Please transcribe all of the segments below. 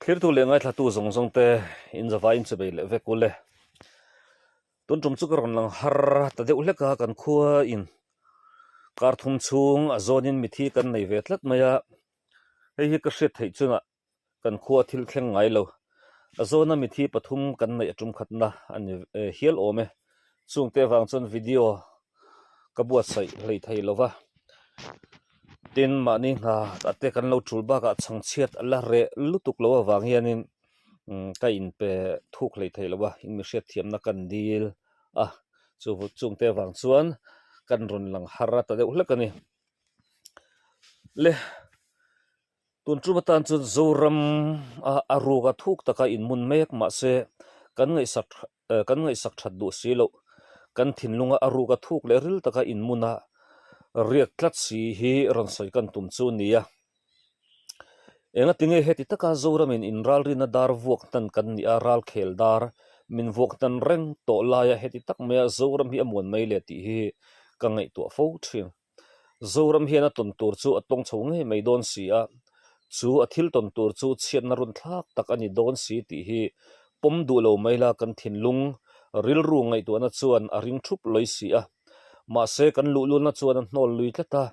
Thlirtu leh ngaithlatu zawng zawng te in zavai in chubei leh vek ule. Tun tum chu ka rawn lang har ta deuh hlek a, kan khua in kar thum chhung a zawn in mithi kan nei ve tlat mai a, hei hi ka hriat theih chungah kan khua thil thleng ngai lo. A zawna mithi pathum kan neih a tum khatna a ni hial awm e. Chungte avang chuan video ka buatsaih hlei thei lo va. Tin, mahni hna ah te kan lo tul bakah chhangchhiat a la reh lutuk lo avang hianin ka inpe thuk hlei thei lo a, in mi hriatthiamna kan dil a, chu chungte avang chuan kan rawn lang har a ta deuh hlek a ni. Le. Tun tum atan chuan Zoram a a ruk a thuk taka inmun mek mahse kan ngaihsak kan ngaihsak that duh si loh. Kan thinlunga a ruk a thuk leh ril taka inmun a riak tlat si hi rawn sawi kan tum chu a ni a. Engatinge heti taka Zoramin inralrina dar vuak hnan kan nih a, ralkhel dar min vuak hnan reng tawh laia heti tak maia Zoram hi a muan mai le tih hi ka ngaihtuah fo thin. Zoram hian a tawn tur chu a tawng chho ngei mai dawn si a, chu a thil tawn tur chu chhiatna run thlak tak a ni dawn si tih hi pawm duh lo mai la kan thinlung rilru ngaihtuahna chuan a ring thup lawi si a. Mahse kan luhlulna chuan a hnawl lui tlat a,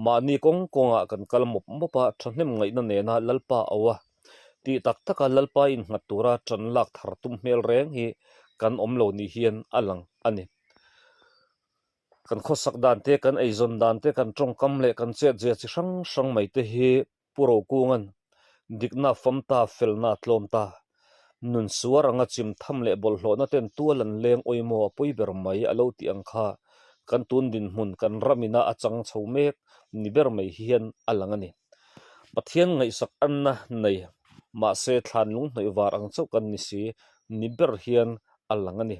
mahni kawng kawngah kan kal mawp mawp a, thahnem ngaihna nena Lalpa au a tih tak taka Lalpa innghat tura tan lak thar tum hmel reng hi kan awm lo ni hian a lang a ni. Kan khawsak dan te, kan eizawn dan te, kan tawngkam leh kan chetzia chi hrang hrang mai te hi Pu Rokunga'n dikna fam ta, felna tlawm ta, nun suar anga chim tham leh bawlhhlawhna ten tual an leng awimaw a pawi ber mai a lo tih ang kha kan tun dinhmun kan ramina a chang chho mek ni ber mai hian a lang a ni. Pathian ngaihsak anna nei mahse thlan lunghnawih var ang chauh kan ni si ni ber hian a lang a ni.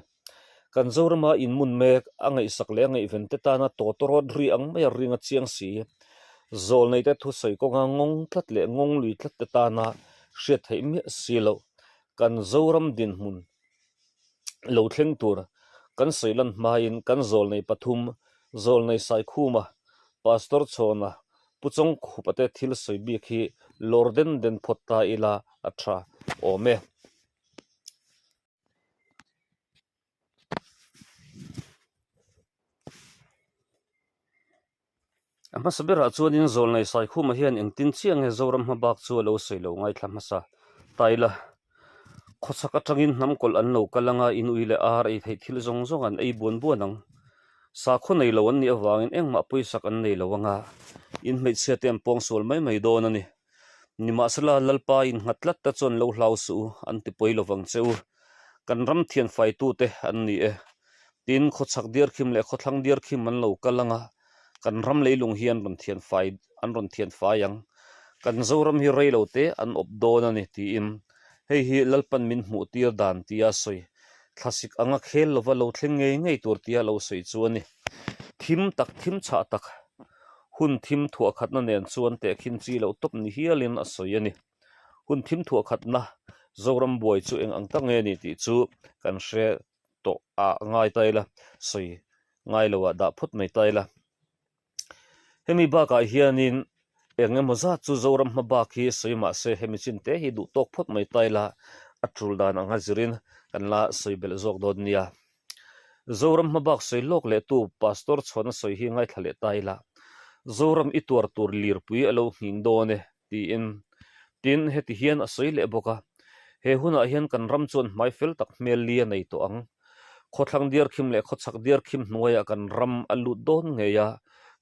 Kan Zorama inmun mek a ngaihsak leh a ngaihven te tana tawtawrawt ri ang maia ring a chiang si. Zawlnei te thusawi kawnga ngawng tlat leh ngawng lui tlat te tana hriat theih miah si loh. Kan Zoram dinhmun lo thleng tur kan sawi lan hmain kan zawlnei pathum, Zawlnei Saikhuma, Pastor Chhawna, Pu Chawngkhupa te thil sawi bik hi lawr den den phawt ta ila a tha awm e. A hmasa berah chuanin Zawlnei Saikhuma hian engtin chiah nge Zoram hma bak chu a lo sawi lo ngaithla hmasa ta ila. Khawchhak atangin hnam kawlh an lo kal anga in ui leh ar ei theih thil zawng zawng an ei buan buan ang. Sakhaw nei lo an nih avangin engmah pawisak an nei lo anga in hmeichhia te an pawngsual mai mai dawn a ni. Nimahsela, Lalpa innghat tlat te chuan lo hlau suh u, an ti pawi lovang che u. Kan ram thianfaitute an ni e. Tin, khawchhak diarkhim leh khawthlang diarkhim an lo kal ang a, kan ram leilung hi an rawn thianfai an rawn thianfai ang. Kan Zoram hi rei lo te an awp dawn a ni, tiin hei hi Lalpan min hmuh tir dan tia sawi thlasik anga khel lova lo thleng ngei ngei tur tia lo sawi chu a ni. Thim tak, thim chhah tak. Hun thim thuah khatna nen chuan tehkhin chi loh tawp ni hialin a sawi a ni. Hun thim thuah khatna Zoram buai chu eng ang tak nge ni tih chu kan hre tawh ah ngai ta ila, sawi ngai lo ah dah phawt mai ta ila. Hemi bakah hianin eng emaw zat chu Zoram hma bak hi sawi mah se hemi chin te hi duh tawk phawt mai ta ila a tul dan anga zirin kan la sawi belh zawk dawn nia. Zoram hmabak sawi lawk leh tu Pastor chhuahna sawi hi ngaithla leh ta ila, Zoram i tuar tur lirpui a lo nghing dawn e, tiin. Tin, heti hian a sawi leh bawk a, He hunah hian kan ram chuan hmai fel tak hmel li a nei tawh ang. Khawthlang diarkhim leh khawchhak diarkhim hnuaiah kan ram a lut dawn ngei a,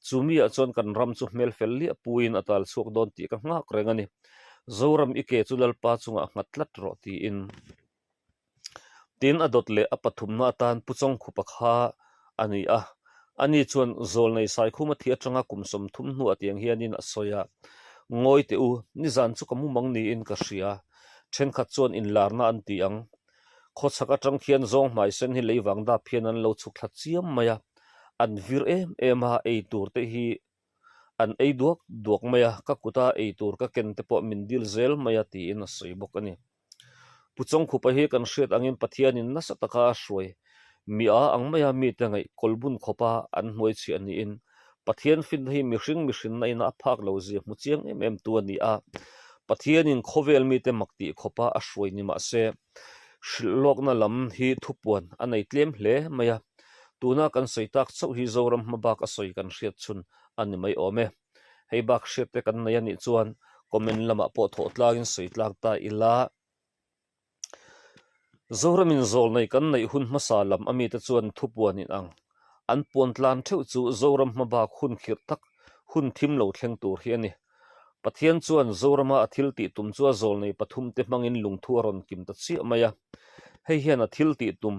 chu miah chuan kan ram chu hmel fel liah puiin a tal chhuak dawn tih ka nghak reng a ni. Zoram i ke chu Lalpa chungah nghat tlat rawh, tiin. Tin, a dawt leh a pathumna atan Pu Chawngkhupa kha a ni a. Ani chuan Zawlnei Saikhuma thi atanga kum 30 hnuah tiang hianin a sawi a, Ngawi teh u, nizan chu ka mumang niin ka hria. Thenkhat chuan inlarna an ti ang. Khawchhak atang khian zawng hmai sen hi lei vang dap hian an lo chhuk thla chiam mai a, an vir em em a, ei tur te hi an ei duak duak mai a, ka kuta ei tur ka ken te pawh min dil zel mai a tiin a sawi bawk a ni. Pu Chawngkhupa hi kan hriat angin Pathianin nasa taka a hruai mi a ang maia mite ngaih kawlbun khawpa an hnuai chhiah niin Pathian finna hi mihring mihrinna ina a phak lo zia hmu chiang em em tu a ni a. Pathianin khawvel mite mak tih khawpa a hruai ni mah se, hrilh lawkna lam hi thupuan a nei tlem hle mai a. Tuna kan sawi tak chauh hi Zoram hma bak a sawi kan hriat chhun a ni mai awm e. Hei bak hriat te kan nei a nih chuan comment lamah pawh thawh tlangin sawi tlak ta ila. Zoramin zawlnei kan neih hun hmasa lam a mite chuan thupuan in ang. An puan tlan theuh chu Zoram hmabak hun khirh tak, hun thim lo thleng tur hi a ni. Pathian chuan Zorama a thil tih tum chu a zawlnei pathumte hmangin lungthu a rawn kim ta chiah mai a. Hei hian a thil tih tum,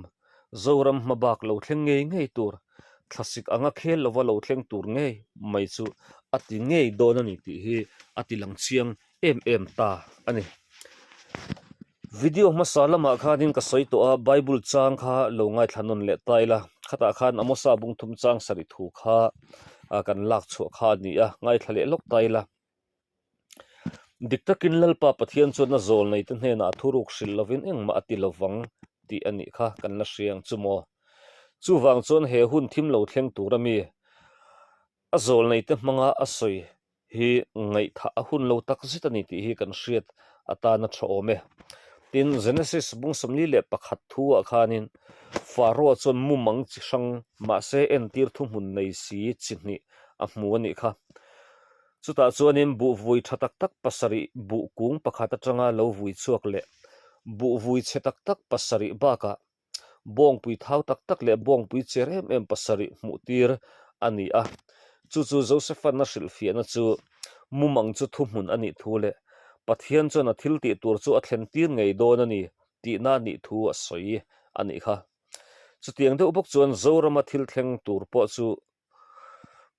Zoram hmabak lo thleng ngei ngei tur, thlasik anga khel lova lo thleng tur ngei mai chu a ti ngei dawn a ni tih hi a ti lang chiang em em ta a ni. Video hmasa lamah khanin ka sawi tawh a, Bible chang kha lo ngaithla nawn leh ta ila, khatah khan Amosa bungthum chang sarih thu kha kan lak chhuah kha a ni a, ngaithla leh lawk ta ila. Dik takin Lalpa Pathian chuan a zawl neite hnenah thuruk hrilh lovin engmah a ti lovang tih a nih kha kan la hria ang chu maw. Chuvang chuan he hun thim lo thleng tur a mi a zawl neite hmanga a sawi hi ngaihthah a hun lo tak zet a ni tih hi kan hriat atana tha awm e. Tin, Genesis bung 41 thu-ah khanin Pharaoh chuan mumang chi hrang mahse entir thuhmun nei si chi hnih a hmu a nih kha. Chutah chuanin buh vui tha tak tak pasarih buh kung pakhat atanga lo vui chhuak leh buh vui chhe tak tak pasarih bakah bawngpui thau tak tak leh bawngpui cher em em pasarih hmuh tir a ni a. Chu chu Josephan a hrilhfiahna chu mumang chu thuhmun a nih thu leh Pathian chuan a thil tih tur chu a thlen tir ngei dawn a ni tihna a nih thu a sawi a nih kha. Chutiang deuh bawk chuan Zorama thil thleng tur pawh chu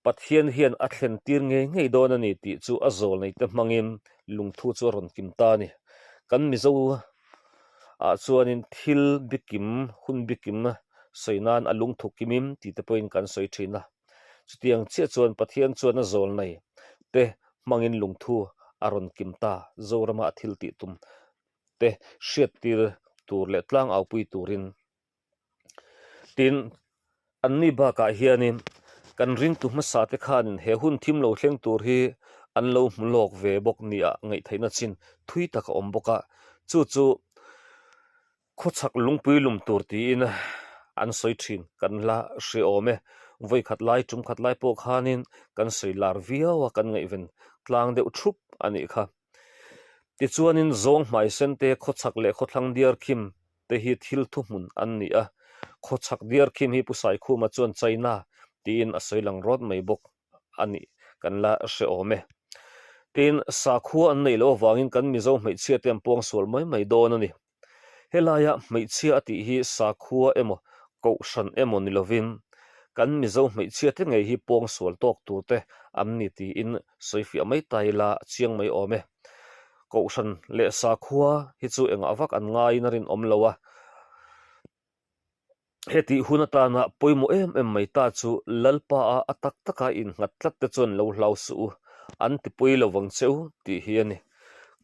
Pathian hian a thlen tir ngei ngei dawn a ni tih chu a zawl neite hmangin lungthu chu a rawn kim ta a ni. Kan Mizo ah chuanin thil bikim, hun bikim sawi nan a lungthu kimim tih te pawhin kan sawi thin a. Chutiang chiah chuan Pathian chuan a zawl nei te hmangin lungthu a rawn kim ta, Zorama a thil tih tum te hriattir tur leh tlangaupui turin. Tin, anni bakah hianin kan ringtu hmasa te khanin he hun thim lo thleng tur hi an lo hmu lawk ve bawk nia ngaihtheihna chin thui tak a awm bawk a, chu chu khawchhak lungpui lum tur tiin an sawi thin kan la hre awm e. Vawikhat lai tum khat lai pawh khanin kan sawi lar viau a, kan ngaihven tlang deuh thup a nih kha. Tichuanin zawng hmaisen te khawchhak leh khawthlang diar khim te hi thil thuhmun an ni a, khawchhak diar khim hi Pu Saikhuma chuan China tiin a sawi lang rawt mai bawk a nih kan la hre awm e. Tin, sakhua an neih loh avangin kan Mizo hmeichhia te an puangsual mai mai dawn a ni. Helaia hmeichhia a tih hi sakhua emaw kohhran emaw ni lovin kan Mizo hmeichhia te ngei hi puangsual tawk tur te an ni tiin sawifiah mai ta ila chiang mai awm e. Kohhran leh sakhua hi chu engah vak an ngaiin a rinawm lo a, hetih hun atana pawimawh em em mai ta chu Lalpa a a tak taka innghat tlat te chuan lo hlau suh u, an ti pawi lo vang che u tih hi a ni.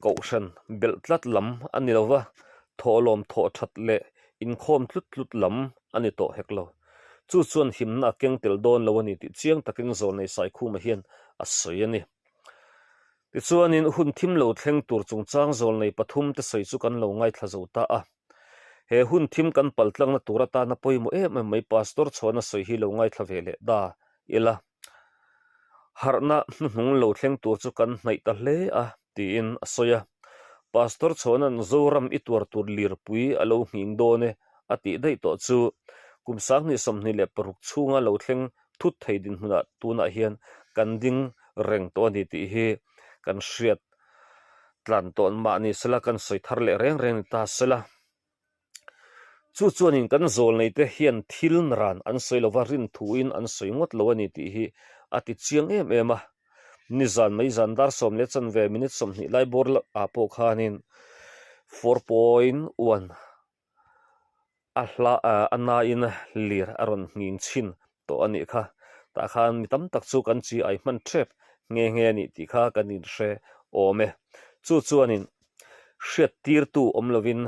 Kohhran belh tlat lam a ni lo va, thawhlawm thawh that leh inkhawm tlut tlut lam a ni tawh hek lo. Chu chuan himna a keng tel dawn lo a ni tih chiang takin Zawlnei Saikhuma hian a sawi a ni. Tichuanin hun thim lo thleng tur chungchang zawlnei pathum te sawi chu kan lo ngaithla zo ta a. He hun thim kan pal tlangna tur atana pawimawh em em mai Pastor Chhuana sawi hi lo ngaithla ve leh da ila. Harhna hnuhnung lo thleng tur chu kan hnaih ta hle a, tiin a sawi a. Pastor Chhuana'n Zoram i tuar tur lirpui a lo nghing dawn e a tih daih tawh chu kum 2026 chhunga lo thleng thut thei dinhmunah tunah hian kan ding reng tawh a ni tih hi kan hriat tlan tawn mah ni sela kan sawi thar leh reng reng ni ta sela. Chu chuanin kan zawl neite hian thil ran an sawi lova rin thuin an sawi ngawt lo a ni tih hi a ti chiang em em a. Nizan mai zan dar 10 chanve minute 20 lai bawr ah pawh khanin 4.1 a hla a nain lir a rawn nghing chhin tawh a nih kha. Tah khan mi tam tak chu kan chi ai hman tep nghe nghe a nih tih kha kan inhre awm e. Chu chuanin hriat tirtu awm lovin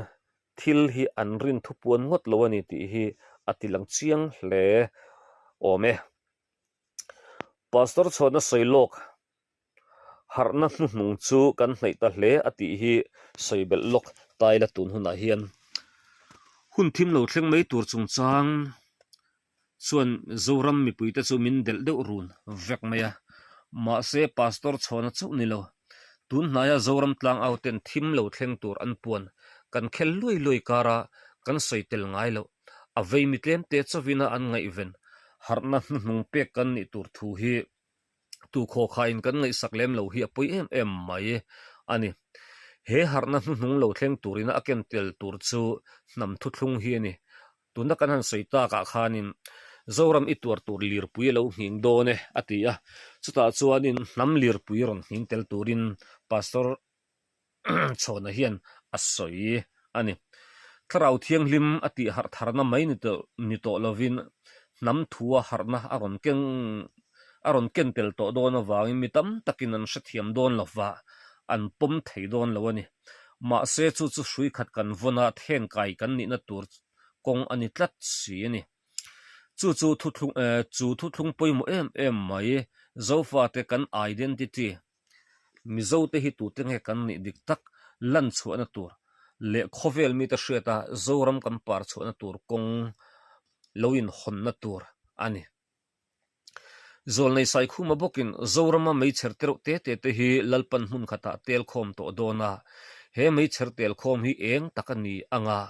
thil hi an rin thupuan ngawt lo a ni tih hi a ti lang chiang hle awm e. Pastor chhuahna sawi lawk. Harhna hnuhnung chu kan hnaih ta hle a tih hi sawi belh lawk ta ila tun hunah hian hun thim lo thleng mai tur chungchang chuan Zoram mipuite chu min delh deuh run vek mai a, mahse Pastor chhawna chauh ni lo. Tun hnaia Zoram tlangau ten thim lo thleng tur an puan kan khel luai luai kara kan sawi tel ngai loh. A vei mi tlemte chauhina an ngaihven harhna hnuhnung pek kan nih tur thu hi tu khawkhain kan ngaihsak lem lo hi a pawi em em mai a ni. He harhna hnuhnung lo thleng turina a ken tel tur chu hnam thuthlung hi a ni. Tuna kan han sawi takah khanin Zoram i tuar tur lirpui a lo nghing dawn e a ti a, chutah chuanin hnam lirpui rawn nghing tel turin Pastor Chhawna hian a sawi a ni. Thlarau Thianghlim a tih harh tharna mai ni tawh lovin hnam thua harhna a rawn keng a rawn ken tel tawh dawn avangin mi tam takin an hrethiam dawn lova, an pawm thei dawn lo a ni. Mahse chu chu hrui khat kan vawn a, then kai kan nihna tur kawng a ni tlat si a ni. Chu chu thuthlung chu thuthlung pawimawh em em mai, Zofate kan identity, Mizote hi tute nge kan nih dik tak lan chhuahna tur leh khawvel mite hriata Zoram kan par chhuahna tur kawng lo inhawnna tur a ni. Zawlnei Saikhuma bawkin Zorama meichher te reuh te te te hi Lalpan hmun khatah tel khawm tawh dawn a, he meichher tel khawm hi eng tak a ni ang a,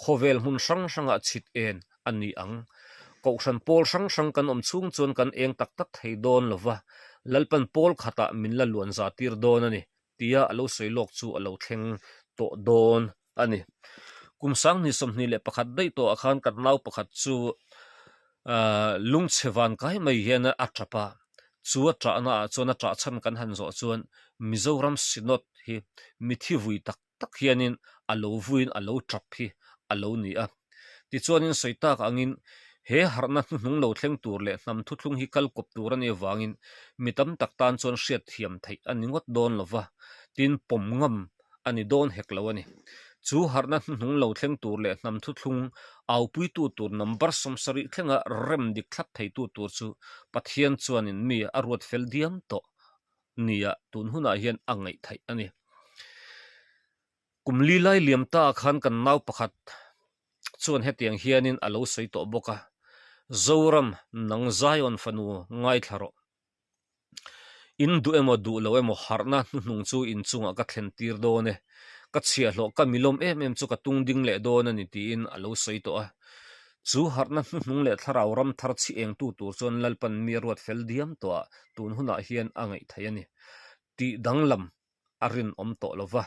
khawvel hmun hrang hrangah chhit en a ni ang. Kohhran pawl hrang hrang kan awm chhung chuan kan eng tak tak thei dawn lo va, Lalpan pawl khatah min la luan za tir dawn a ni, tia a lo sawi lawk chu a lo thleng tawh dawn a ni. Kum 2021 daih tawhah khan kan nau pakhat chu lungchhe van kai mai hian a tap a, chu a tahna ah chuan a tah chhan kan han zawh chuan Mizoram Synod hi mithi vui tak tak hianin a lo vuiin a lo tap hi a lo ni a. Tichuanin sawi tak angin he harhna hnuhnung lo thleng tur leh hnam thuthlung hi kal kawp tur a nih avangin mi tam tak tan chuan hriatthiam theih a ni ngawt dawn lo va, tin pawm ngam a ni dawn hek lo a ni. Chu harhna hnuhnung lo thleng tur leh hnam thuthlung aupuitu tur number 70 thlenga rem dik thlap theitu tur chu Pathian chuanin mi a ruat fel diam tawh nia tun hunah hian a ngaih theih a ni. Kum li lai liam ta khan kan nau pakhat chuan hetiang hianin a lo sawi tawh bawk a, Zoram, nang Zion fanu ngaithla rawh. In duh emaw duh lo emaw harhna hnuhnung chu inchungah ka thlen tir dawn e, ka chhiahhlawh ka milawm em em chu ka tung ding leh dawn a ni tiin a lo sawi tawh a. Chu harhna hnuhnung leh thlarau ram thar chhi engtu tur chuan Lalpan mi a ruat fel diam tawh a, tun hunah hian a ngaih theih a ni. Tih danglam a rinawm tawh lo va.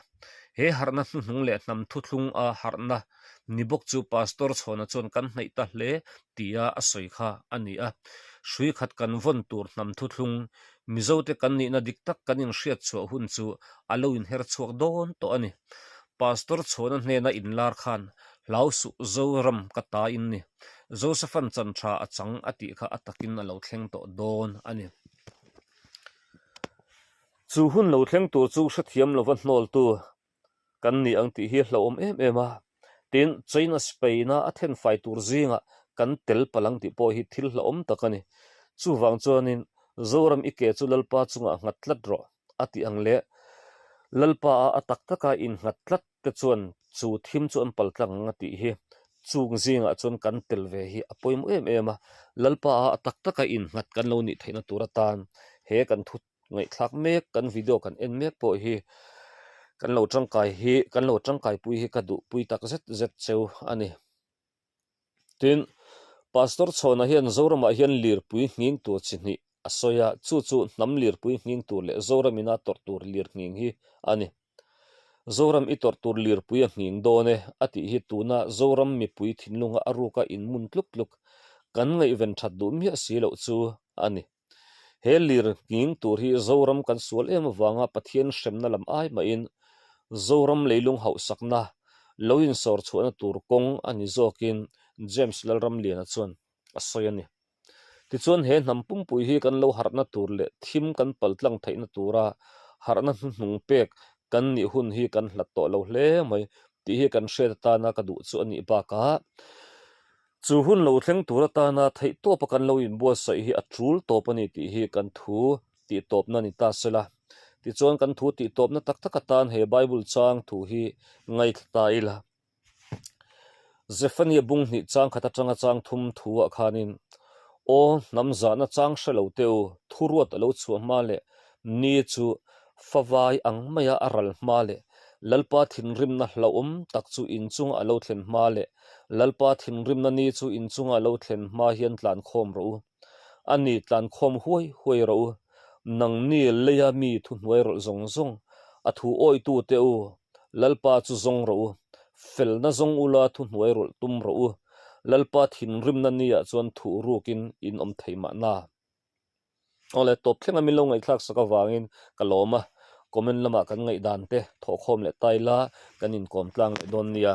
He harhna hnuhnung leh hnam thuthlung a harhna ni bawk chu Pastor Chhawna chuan kan hnaih ta hle tia a sawi kha a ni a. Hrui khat kan vawn tur hnam thuthlung, Mizote kan nihna dik tak kan inhriat chhuah hun chu a lo inher chhuak dawn tawh a ni. Pastor Chhawna hnena inlar khan Hlau suh Zoram ka ta in ni. Josephan chan tha a chang a tih kha a takin a lo thleng tawh dawn a ni. Chu hun lo thleng tur chu hrethiam lova hnawltu kan ni ang tih hi a hlauhawm em em a, tin China Spain-a a thenfai tur zingah kan tel palh ang tih pawh hi thil hlauhawm tak a ni. Chuvang chuanin Zoram i ke chu Lalpa chungah nghat tlat rawh a tih ang leh Lalpa-a a tak taka innghat tlat te chuan chu thim chu an pal tlang ang a tih hi chung zingah chuan kan tel ve hi a pawimawh em em a, Lalpa-a a tak taka innghat kan lo nih theihna tur atan he kan thu ngaihthlak mek kan video kan en mek pawh hi kan lo tangkai hi kan lo tangkai pui hi ka duh pui tak zet zet cheu a ni. Tin, Pastor Chhawna hian Zoramah hian lirpui nghing tur chi hnih a sawi a, chu chu hnam lirpui nghing tur leh Zoram ina tawrh tur lir nghing hi a ni. Zoram i tawrh tur lirpui a nghing dawn e a tih hi tuna Zoram mipui thinlunga a ruka inmun tluk tluk kan ngaihven that duh miah si loh chu a ni. He lir nghing tur hi Zoram kan sual em avanga Pathian hremna lam ai mahin Zoram leilung hauhsakna lo insawr chhuahna tur kawng a ni zawkin James Lalramliana chuan a sawi a ni. Tichuan he hnam pumpui hi kan lo harhna tur leh thim kan paltlang theihna tura harhna hnuhnung pek kan nih hun hi kan hlat tawh lo hle mai tih hi kan hriat atana ka duh chu a nih bakah Chu hun lo thleng tur atana theihtawpa kan lo inbuatsaih hi a tul tawp a ni tih hi kan thu tih tawpna ni ta se la. Tichuan kan thu tih tawpna tak tak atan he Bible chang thu hi ngaithla ta ila. Zephaniah bung hnih chang khat atanga chang thum thu ah khanin, Aw hnam zahna chang hre lo teh u, thuruat a lo chhuah hma leh ni chu favai ang maia a ral hma leh Lalpa thinrimna hlauhawm tak chu inchunga a lo thlen hma leh Lalpa thinrimna ni chu inchunga a lo thlen hma hian tlankhawm rawh u. A ni, tlankhawm huai huai rawh u. Nangni leia mi thuhnuai rawlh zawng zawng, a thu awitu teh u, Lalpa chu zawng rawh u. Felna zawng ula thuhnuai rawlh tum rawh u. Lalpa thinrimna niah chuan thuh rukin in awm thei mahna. Awle, tawp thlenga min lo ngaihthlak sak avangin ka lawm a, comment lamah kan ngaihdan te thawhkhawm leh ta ila kan inkawm tlang leh dawn nia.